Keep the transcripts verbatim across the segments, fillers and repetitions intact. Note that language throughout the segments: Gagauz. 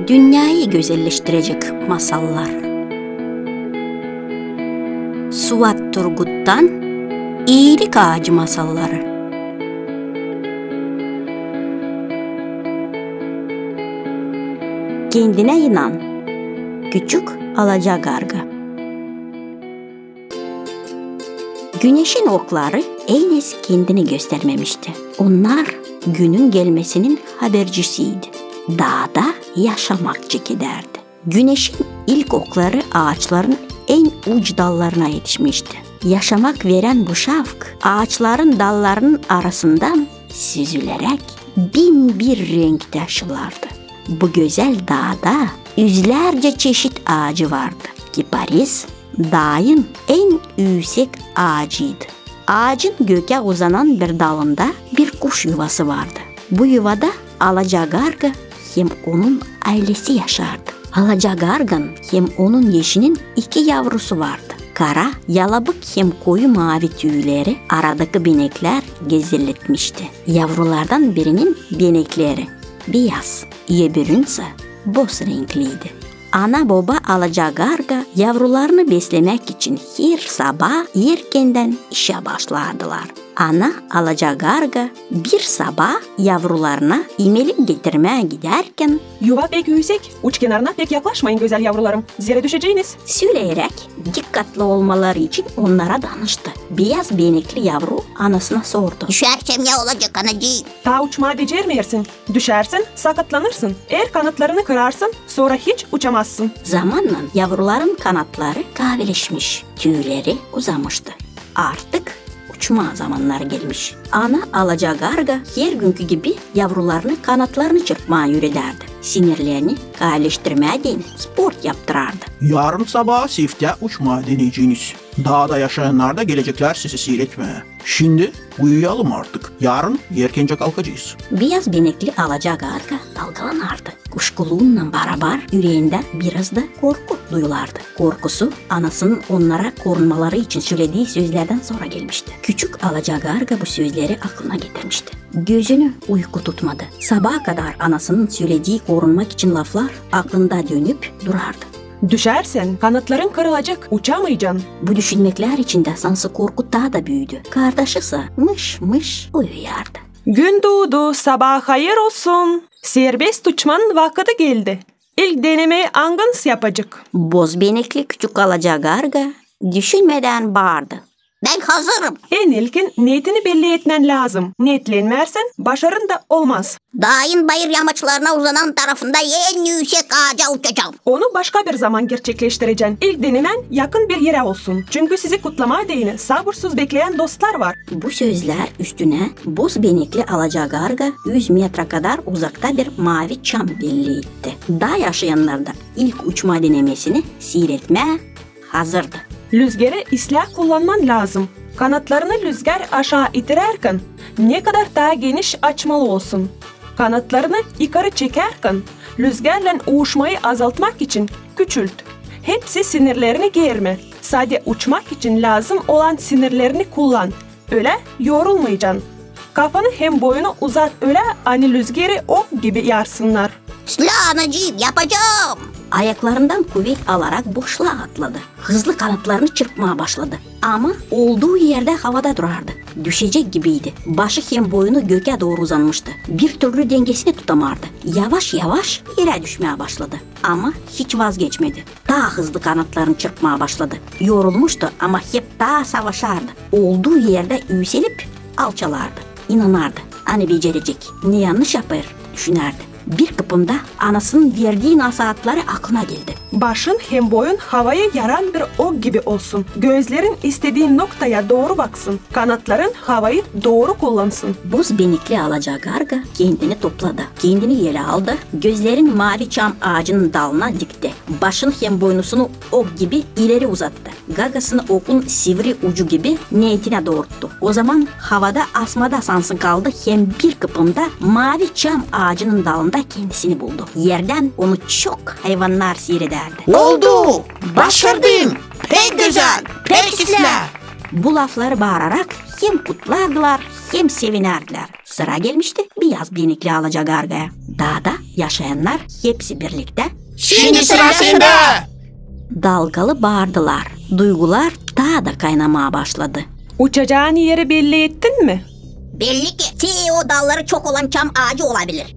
Dünneyä gözelleştirecek masallar. Suat Turguttan İilik aacı masalları. Kendinä inan. Küçük alaca garga. Güneşin okları henüz kendini göstermemişti. Onnar günün gelmesinin habercisiydi. Daada yaşamak çekederdi. Güneşin ilk okları aaçların en uc dallarına etişmişti. Yaşamak verän bu şafk aaçların dallarının arasından süzüleräk bin bir renktä aşılardı. Bu gözäl daada üzlärcä çeşit aacı vardı. Kiparis daayın en üüsek aacıydı. Aacın gökä uzanan bir dalında bir kuş yuvası vardı. Bu yuvada alaca garga hem onun aylesi yaşardı. Alaca garganın hem onun eşinin iki yavrusu vardı. Kara, yalabık hem koyu maavi tüüleri aradakı beneklär gözelletmişti. Yavrulardan birinin benekleri beyaz, öbürünsä boz renkliydi. Ana-boba alaca garga yavrularını beslemäk için her sabaa erkendän işä başlardılar. Ana alaca garga bir sabaa yavrularına imelik getirmää gidärkän: "Yuva pek üüsek, uç kenarına pek yaklaşmayın, gözäl yavrularım, zerä düşeceniz," söleyeräk, dikkatlı olmaları için onnara danıştı. Beyaz benekli yavru anasına sordu: "Düşärsem, ne olacek, anacıım?" "Taa uçmaa becermeersin. Düşärsin, sakatlanırsın. Er kanatlarını kırarsın, sora hiç uçamazsın." Zamannan yavruların kanatları kaaveleşmiş, tüüleri uzamıştı. Artık uçmaa zamannarı gelmiş. Ana alaca garga hergünkü gibi yavrularını kanatlarını çırpmaa üüredärdi. Sinirlerini kaaveleştirmää deyni sport yaptırardı. "Yarın sabaa siftä uçmaa deneyeceniz. Daada yaşayannar da geleceklär sizi siiretmää. Şindi uyuyalım artık. Yarın erkencä kalkacez." Beyaz benekli alaca garga dalgalanardı. Kuşkuluunnan barabar üreendä biraz da korku duyulardı. Korkusu anasının onnara korunmaları için söledii sözlerdän sora gelmişti. Küçük alaca garga bu sözleri aklına getirmişti. Gözünü uyku tutmadı. Sabaa kadar anasının söledii korunmak için laflar aklında dönüp durardı. "Düşärsin, kanatların kırılacek, uçamaycan." Bu düşünmeklär içindä sansın korku taa da büüdü. Kardaşısa mış-mış uyuyardı. "Gün duudu, sabaa hayır olsun. Serbest uçmanın vakıdı geldi. İlk denemeyi angınız yapacek?" Boz benekli küçük alaca garga düşünmedän baardı: "Bän hazırım." "En ilkin neetini belli etmän lääzım. Neetlenmärsin, başarın da olmaz." Daayın bayır yamaçlarına uzanan tarafında en üüsek aaca uçacam. "Onu başka bir zaman gerçekleştirecän. İlk denemän yakın bir erä olsun. Çünkü sizi kutlamaa deyni sabursuz bekleyän dostlar var." Bu sözlär üstünä boz benekli alaca garga üz metra kadar uzakta bir maavi çam belli etti. Daa yaşayannar da ilk uçma denemesini siiretmää hazırdı. "Lüzgeri islää kullanman lääzım. Kanatlarını lüzgär aşaa itirärkän ne kadar taa geniş açmalı olsun. Kanatlarını yukarı çekärkän lüzgärlän uuşmayı azaltmak için küçült. Hepsi sinirlerini germe. Sade uçmak için lääzım olan sinirlerini kullan. Ölä yorulmaycan. Kafanı hem boyunu uzat ölä, ani lüzgeri ok gibi yarsınnar." "Sülä, anacıım, yapacam!" Ayaklarından kuvet alarak boşlaa atladı. Hızlı kanatlarını çırpmaa başladı. Ama olduu erdä havada durardı. Düşecek gibiydi. Başı hem boynu gökä dooru uzanmıştı. Bir türlü dengesini tutamardı. Yavaş-yavaş erä düşmää başladı. Ama hiç vazgeçmedi. Taa hızlı kanatlarını çırpmaa başladı. Yorulmuştu, ama hep taa savaşardı. Olduu erdä üüselip alçalardı. İnanardı, ani becerecek. Ne yannış yapêr, düşünärdi. Bir kıpımda anasının verdii nasaatları aklına geldi. "Başın hem boyun havayı yaran bir ok gibi olsun. Gözlerin istediin noktaya dooru baksın. Kanatların havayı dooru kullansın." Boz benekli alaca garga kendini topladı. Kendini elä aldı. Gözlerin maavi çam aacının dalına dikti. Başın hem boynusunu ok gibi ileri uzattı. Gagasını okun sivri ucu gibi neetinä doorttu. O zaman havada asmada sansın kaldı hem bir kıpımda maavi çam aacının dalında kendisini buldu. Erdän onu çok hayvannar siiredärdi. "Oldu! Başardım! Pek gözäl! Pek islää!" Bu lafları baararak hem kutlardılar, hem sevinärdilär. Sıra gelmişti beyaz benekli alaca gargaya. Daada Yaşayannar hepsi birliktä: "Şindi sıra sendä!" Dalgalı baardılar. Duygular taa da kaynamaa başladı. Uçacaan eri belli ettin mi? Belli ki, te o dalları çok olan çam aacı olabilir.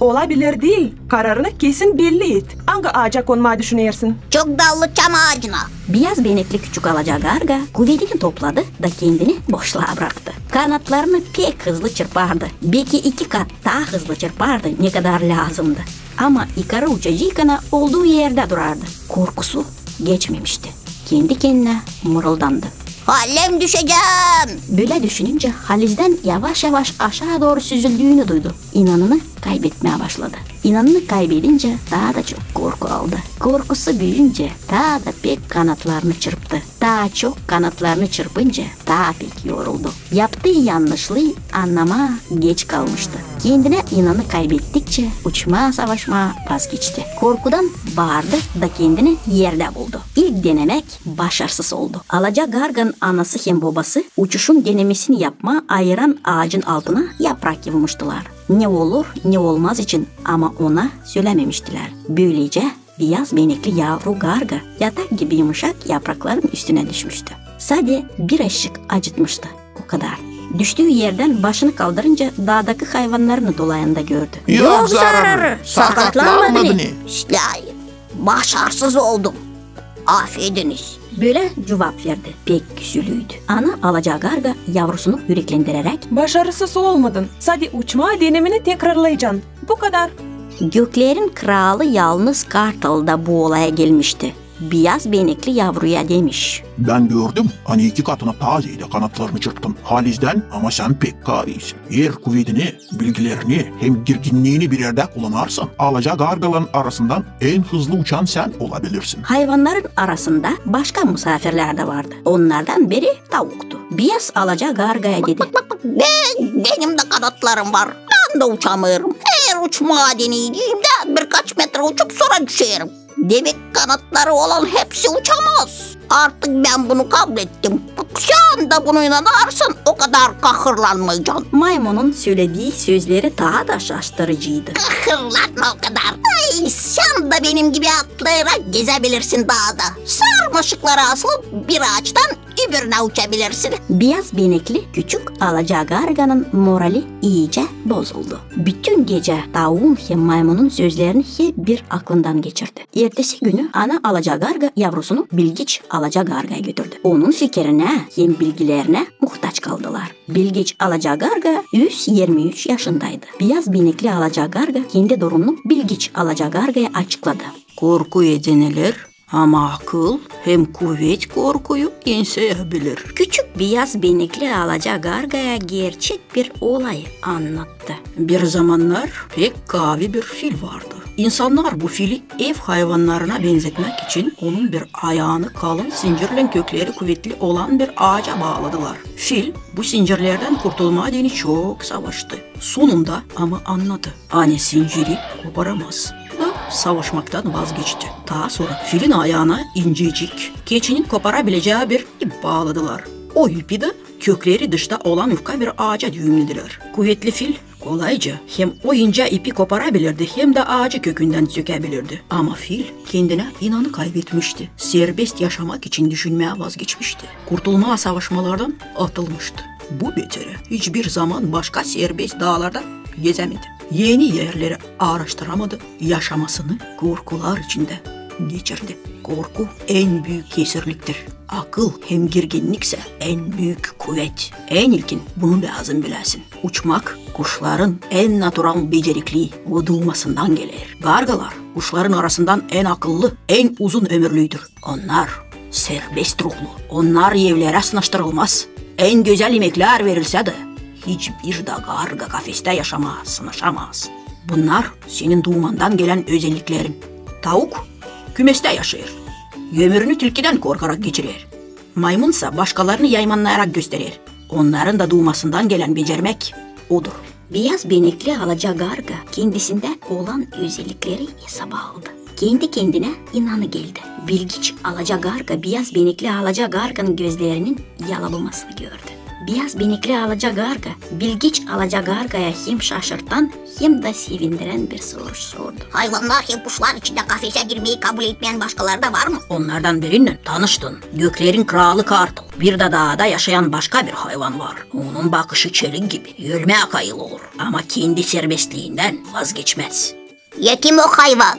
Olabilir diil, kararını kesin belli et. Angı aaca konmaa düşünersin? Çok dallı çam aacına. Biyaz benekli küçük alaca garga kuvedini topladı da kendini boşlaa braktı. Kanatlarını pek hızlı çırpardı. Beki iki kat taa hızlı çırpardı, ne kadar lääzımdı. Ama yukarı uçacaykana olduu erdä durardı. Korkusu geçmemişti. Kendi kendinä mırıldandı: "Halizdän düşecäm!" Bölä düşününcä halizdän yavaş-yavaş aşaa dooru süzüldüünü duydu. İnanını kaybetmää başladı. İnanını kaybedincä taa da çok korku aldı. Korkusu büüyüncä taa da pek kanatlarını çırptı. Taa çok kanatlarını çırpınca taa pek yoruldu. Yaptıı yannışlıı annamaa geç kalmıştı. Kendinä inanı kaybettikçä uçmaa savaşmaa vazgeçti. Korkudan baardı da kendini erdä buldu. İlk denemäk başarsız oldu. Alaca garganın anası hem bobası uçuşun denemesini yapmaa ayıran aacın altına yaprak yıvmıştılar. Ne olur, ne olmaz için, ama ona sölämemiştilär. Bölecä biyaz benekli yavru garga yatak gibi yımışak yaprakların üstünä düşmüştü. Sade birazcık acıtmıştı, o kadar. Düştüü erdän başını kaldırınca daadakı hayvannarını dolayanda gördü. "Yok zararı, sakatlanmadın ni?" "İsläärim, başarsız oldum. Afediniz." Bölä cuvap verdi. Pek küsülüydü. Ana alaca garga yavrusunu üreklendireräk: "Başarısız olmadın. Sade uçmaa denemeni tekrarlayacan. Bu kadar." Göklerin kralı yalnız kartal da bu olaya gelmişti. Biyaz benekli yavruya demiş: "Bän gördüm, ani iki katına taa zeedä kanatlarını çırptın. Halizdän, ama sän pek kavisin. Er kuvedini, bilgilerini hem girginniini bir erdä kullanarsan, alaca gargaların arasından en hızlı uçan sän olabilirsin." Hayvannarın arasında başka musaafirlär dä vardı. Onnardan biri tavuktu. Biyaz alaca gargaya dedi: "Bak, bak, bak, bän, benim dä kanatlarım var. Bän dä uçamêêrım. Eer uçmaa deneyeceğim dä birkaç metre uçup sora düşerim. Demäk, kanatları olan hepsi uçamaz. Artık bän bunu kablettim. Sän dä buna inanarsan, o kadar kahırlanmayacan." Maymunun söledii sözleri taa da şaştırıcıydı. "Kahırlanma o kadar. Ay, sän dä benim gibi atlayarak gezäbilirsin daada. Sarmaşıklara asılıp bir aaçtan öbürünä uçabilirsin." Biyaz benekli küçük alaca garganın morali iicä bozuldu. Bütün gecä tavuun hem maymunun sözlerini hep bir aklından geçirdi. Ertesi günü ana alaca garga yavrusunu bilgiç alaca gargaya götürdü. Onun fikirinä hem bilgilerinä muhtaç kaldılar. Bilgiç alaca garga üz irmi üç yaşındaydı. Biyaz benekli alaca garga kendi durumunu bilgiç alaca gargaya açıkladı. "Korku edinilir, ama akıl hem kuvet korkuyu enseyebilir." Küçük biyaz benekli alaca gargaya gerçek bir olayı annattı. Bir zamannar pek kavi bir fil vardı. İnsannar bu fili ev hayvannarına benzetmäk için onun bir ayaanı kalın sincirlän kökleri kuvetli olan bir aaca baaladılar. Fil bu sincirlerdän kurtulmaa deyni çok savaştı. Sonunda ama annadı, ani sinciri koparamaz. Da savaşmaktan vazgeçti. Taa sora filin ayaana incecik, keçinin koparabilecää bir ip baaladılar. O ipi dä kökleri dışta olan ufka bir aaca düümledilär. Kuvetli fil kolayca hem o incä ipi koparabilirdi, hem dä aacı kökündän sökäbilirdi. Ama fil kendinä inanı kaybetmişti. Serbest yaşamak için düşünmää vazgeçmişti. Kurtulmaa savaşmalardan atılmıştı. Bu beterä hiç bir zaman başka serbest daalarda gezämedi. Eni erleri aaraştıramadı. Yaşamasını korkular içindä geçirdi. Korku en büük esirliktir. Akıl hem girginniksä en büük kuvet. En ilkin bunu lääzım biläsin. Uçmak kuşların en natural becerikli, o duumasından geler. Gargalar kuşların arasından en akıllı, en uzun ömürlüdür. Onnar serbest ruhlu. Onnar evlerä sınaştırılmaz. En gözäl imeklär verilsä dä, hiçbir dä garga kafestää yaşamaa sınaşamaz. Bunnar senin duumandan gelän özelliklerin. Tavuk kümestää yaşêêr. Ömürünü tilkidän korkarak geçirer. Maymunsa başkalarını yaymannayarak gösterer. Onnarın da duumasından gelän becermäk odur. Biyaz benekli alaca garga kendisindä olan özellikleri esaba aldı. Kendi kendinä inanı geldi. Bilgiç alaca garga biyaz benekli alaca garganın gözlerinin yalabumasını gördü. Biyaz benekli alaca garga bilgiç alaca gargaya hem şaşırtan, hem dä sevindirän bir soruş sordu. Hayvannar hem kuşlar içindä kafesä girmeyi kabul etmeyän başkaları da var mı? Onnardan birinnän tanıştın. Göklerin kralı kartal. Bir dä daada yaşayan başka bir hayvan var. Onun bakışı çelik gibi, ölmää kayıl olur. Ama kendi serbestliindän vazgeçmäz. Ya kim o hayvan?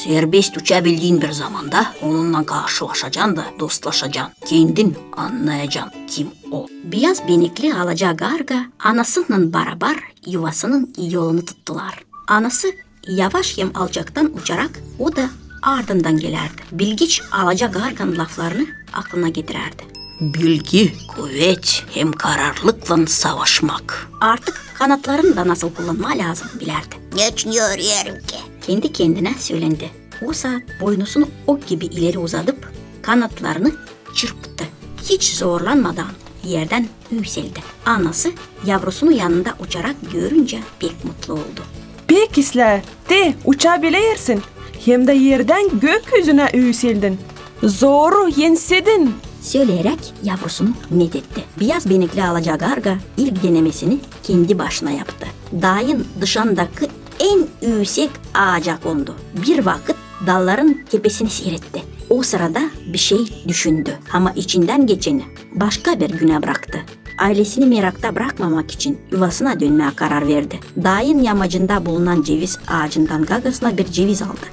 Serbest uçabildiin bir zamanda onunnan karşılaşacan da dostlaşacan. Kendin annayacan, kim o. Biyaz benekli alaca garga anasınnan barabar yuvasının yolunu tuttular. Anası yavaş hem alçaktan uçarak, o da ardından gelärdi. Bilgiç alaca garganın laflarını aklına getirärdi. Bilgi, kuvet hem kararlıklan savaşmak. Artık kanatlarını da nasıl kullanmaa lääzım bilärdi. Neçin yörerim ki? Kendi-kendinä sölendi. O saat boynusunu ok gibi ileri uzadıp, kanatlarını çırptı. Hiç zorlanmadan erdän üüseldi. Anası yavrusunu yanında uçarak görüncä pek mutlu oldu. Pek islää, te uçabilersin, hem dä erdän gökyüzünä üüseldin. Zoru ensedin, söleyäräk yavrusunu medetti. Biyaz benekli alaca garga ilk denemesini kendi başına yaptı. Daayın dışındakı en üüsek aaca kondu. Bir vakıt dalların tepesini siiretti. O sırada bir şey düşündü, ama içindän geçeni başka bir günä bıraktı. Aylesini merakta bırakmamak için yuvasına dönmää karar verdi. Daayın yamacında bulunan ceviz aacından gagasına bir ceviz aldı.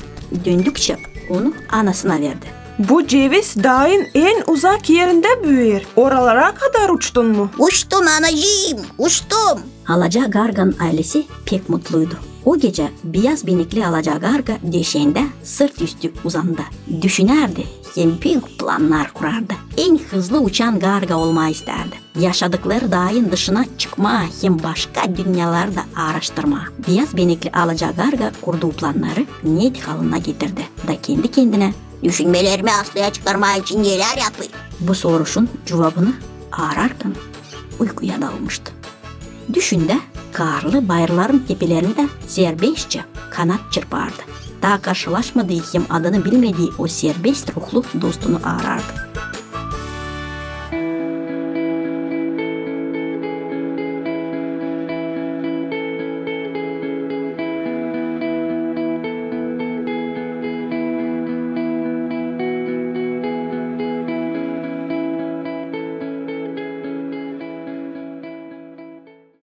Döndükçä onu anasına verdi. Bu ceviz daayın en uzak erindä büüyer. Oralara kadar uçtun mu? Uçtum, anacıım, uçtum. Alaca garganın aylesi pek mutluydu. O gecä biyaz benekli alaca garga döşeendä sırt üstü uzandı. Düşünärdi hem büük plannar kurardı. En hızlı uçan garga olmaa istärdi. Yaşadıkları daayın dışına çıkmaa hem başka dünneleri dä aaraştırmaa. Biyaz benekli alaca garga kurduu plannarı net halına getirdi da kendi-kendinä: Düşünmelerimi aslaya çıkarmaa için nelär yapayım? Bu soruşun cuvabını aararkan uykuya dalmıştı. Düşündä karlı bayırların tepelerindä serbestçä kanat çırpardı. Taa karşılaşmadıı hem adını bilmedii o serbest ruhlu dostunu aarardı.